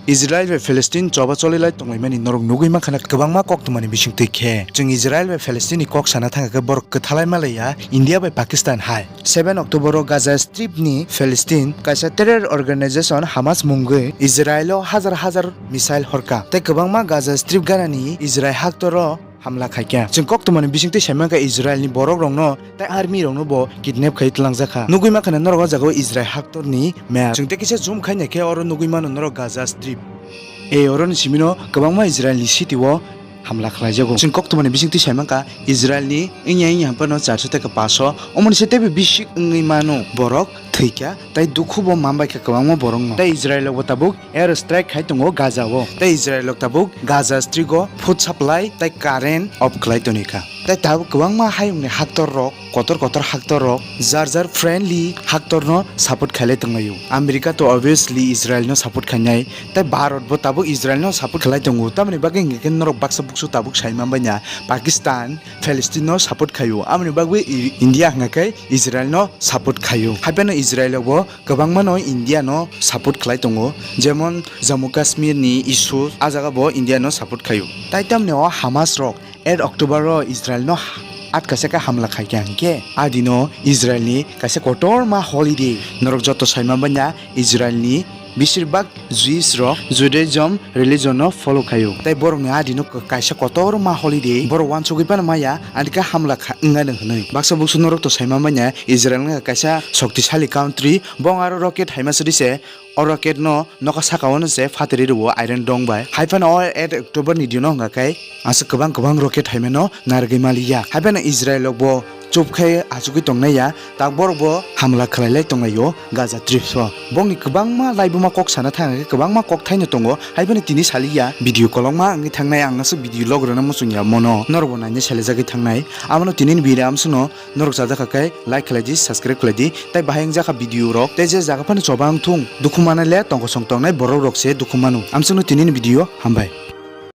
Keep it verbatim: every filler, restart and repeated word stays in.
Israel bai Palestine choba cholilai tonglaimani norok nugwi mankha na kwbangma koktwmani bisingtwi khe. Chwng Israel bai Palestine ni kok sana thangkha khe borok kwthalai malaiya India bai Pakistan hai. Seven October o Gaza Strip ni Palestine kaisa terror organization Hamas mungwi Israel o hajar hajar missile horkha. Tei kwbangma Gaza Strip ganani Israel haktoro hamla khaikha. Chwng koktwmani bisingtwi saimankha Israel ni borok rokno tei army rokno bo kidnap khai tlangjak kha. Nugwi mankha na norok o jaga o Israel haktor ni map. Chwng tei kisa zoom khai naikhe oro nugwi mano norok Gaza Strip. E oro ni simi no kwbangma Israel ni city o hamla khlaijago. Chwng koktwmani bisingtwi saimankha Israel ni wngya wngya hampano charso tei paso omoni se teibo bisik wngwi mano borok thwikha tei dukhu bo manbaikha kwbangma borokno. Tei Israel rok bo tabuk air strike khai tongo Gaza o. Tei Israel rok tabuk Gaza Strip o food supply tei current off khlai tonikha. Tei tabuk kwbangma hayungni haktor rok, kotor kotor haktor rok, jar jar friendly haktor no support khailai tonglaio. America to obviously Israel no support khainai, tei Bharat bo tabuk Israel no support khlai tongo. Tamoni bagwi hingkhe norok baksa buksu tabuk sai manbaina Pakistan, Palestine no support khaio. Amoni bagwi I-, India hingkhe Israel no support khaio. Haibeno Israel bo kwbangma no India no support khlai tongo, jemon Jammu Kashmir ni issue, a jaga bo India no support khaio. Tai tamni o Hamas rok eight October o Israel no atkasa khe hamla khaikha hingkhe a dino Israel ni kaisa kotorma holiday. Norok joto sai manbaina Israel ni besirbak Jews rok Judaism religion no follow khaio. Tai borok ni a dino kaisa kotorma holiday. Borok wansugwi phano maya ani khe hamla kha-, wngmano hwnwi. Baksa buksu norok to sai manbaina Israel wngkha kaisa shoktisali country. Bong aro rocket haima sadi se o rocket no nokha saka o no se phatri rwo Iron Dome bai. Hai phano o eight October ni dino hwnga khe aswk kwbang kwbang rocket haima no narwgwi maliya. Hai phano Israel rok bo chup khai achugwi tongnai ya, tak borok bo hamla khlai lai tonglai o Gaza Strip o. Bongni kwbangma laibuma kok sana thang khe kwbangma kok thaino tongo. Hai phano tini saliya video kolokma wngwi thangnai, ang aswk video log rwna muchung ya mono norok bo naina selejagwi thangnai. Abono tini ni video amswkno norok chajak kha khe like khlai di, subscribe khlai di, tei bahai wngjakha video rok, tei je jaga phano choba wng thung, dukhu manai le tongkosong tongnai borok rok se dukhu mano. Amswkno tini ni video, hambai.